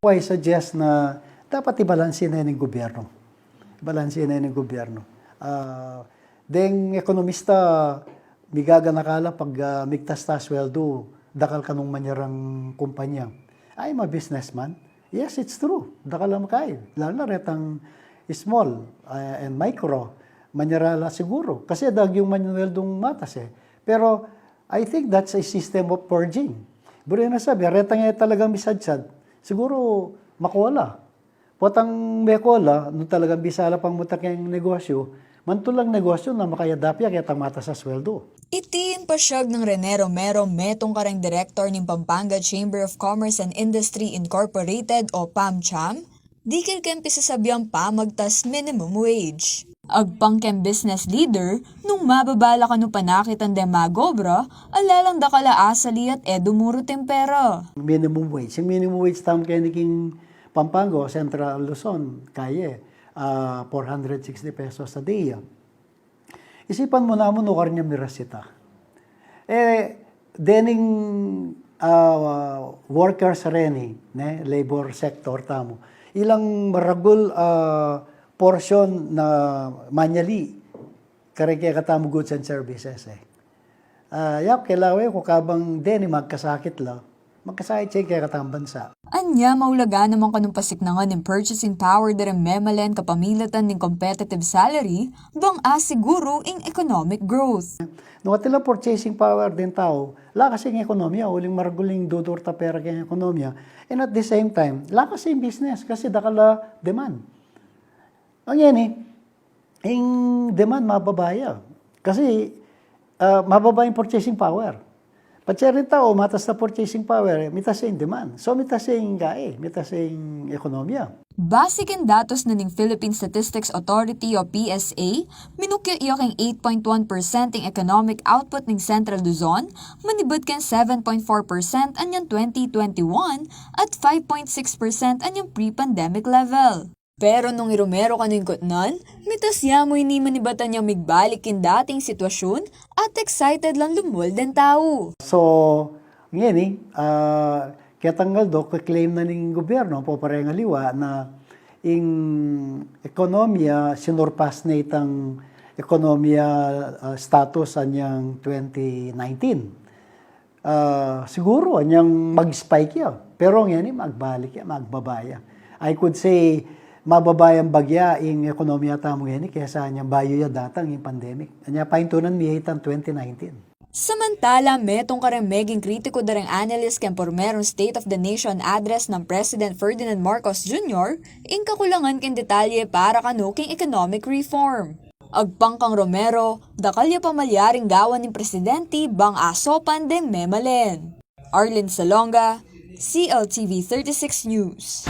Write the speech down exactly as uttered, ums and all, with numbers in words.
I suggest na dapat ibalanse na ning gobyerno. Ibalanse na ning gobyerno. Ah, deng ekonomista, migaganaka la pag, ah, migtas-tas sweldu, dakal kanung manyarang kumpanya. I'm a businessman. Yes, it's true. Dakal a makail. Lalu na retang small, ah, and micro. Manyara la siguru. Kasi dagyung manyweldung matas e. Pero I think that's a system of purging. Buri na sabi, retang e talagang misadsad. Siguru, makola. Potang mekola, nu talagang bisa la pang mutak ing negosyu, mantulang negosyu na makayadap ya keta matas a sweldu. Iti ing pasyag nang Rene Romero, metung kareng direktor ning Pampanga Chamber of Commerce and Industry Incorporated o PAMCHAM, dikil keng pisasabyan pamagtas minimum wage. Agpang keng business leader, nung mababa la kanu panakitan deng mag-obra, ala lang dakal a asali at e dumurut ing pera. Minimum wage. Ing minimum wage tamu keni king Pampanga, Central Luzon, kaya, ah, four hundred sixty pesos a day. Isipan mu namu nu kareng miras ita. E, dening, ah, workers reni, ne, labor sector tamu. Ilang maragul, ah, portion na manyali kareng kekatamu goods and services e. Ah, yap, kailangan ku kabang deni magkasakit la, magkasakit ya ing kekatang bansa. Anya, maulaga naman kanung pasiknangan ing purchasing power da reng memalen kapamilatan ning competitive salary, bang asiguru ing economic growth. Nung atin la purchasing power deng tau, lakas ing ekonomiya, uling maragul ing dudurut a pera keng ekonomiya. And at the same time, lakas ing business kasi dakal a demand. Ngeni, ing demand mababa ya. Kasi, ah, mababa ing purchasing power. Patse ring tau, matas na purchasing power, mitas ing demand. So, mitas ing gae, mitas ing ekonomiya. Base keng datos na ning Philippine Statistics Authority o P S A, minukyu ya keng eight point one percent ing economic output ning Central Luzon, manibat keng seven point four percent anyang twenty twenty-one at five point six percent anyang pre-pandemic level. Pero nung i Romero kanu ing kutnan, mitas ya mu ini manibatan yang migbalik king dating sitwasyun at excited lang lumwal deng tau. So, ngeni, ah, ketang aldo, kiklaim na ning gobyerno, popareng aliwa na ing ekonomiya sinurpas na itang ekonomiya, ah, status anyang twenty nineteen. Ah, siguru, anyang mag-spike ya. Pero ngeni, magbalik ya, magbaba ya. I could say, mababa yang bagya ing ekonomiya tamu ngeni kesa anyang bayu ya datang ing pandemic. Anya paintunan mi itang twenty nineteen. Samantala, metung kareng meging kritiku da reng analyst keng purmerung State of the Nation Address nang President Ferdinand Marcos Junior, ing kakulangan keng detalye para kanu king economic reform. Agpang kang Romero, dakal ya pa malyaring gawan ning presidente bang asopan deng memalen. Arlene Salonga, C L T V thirty-six News.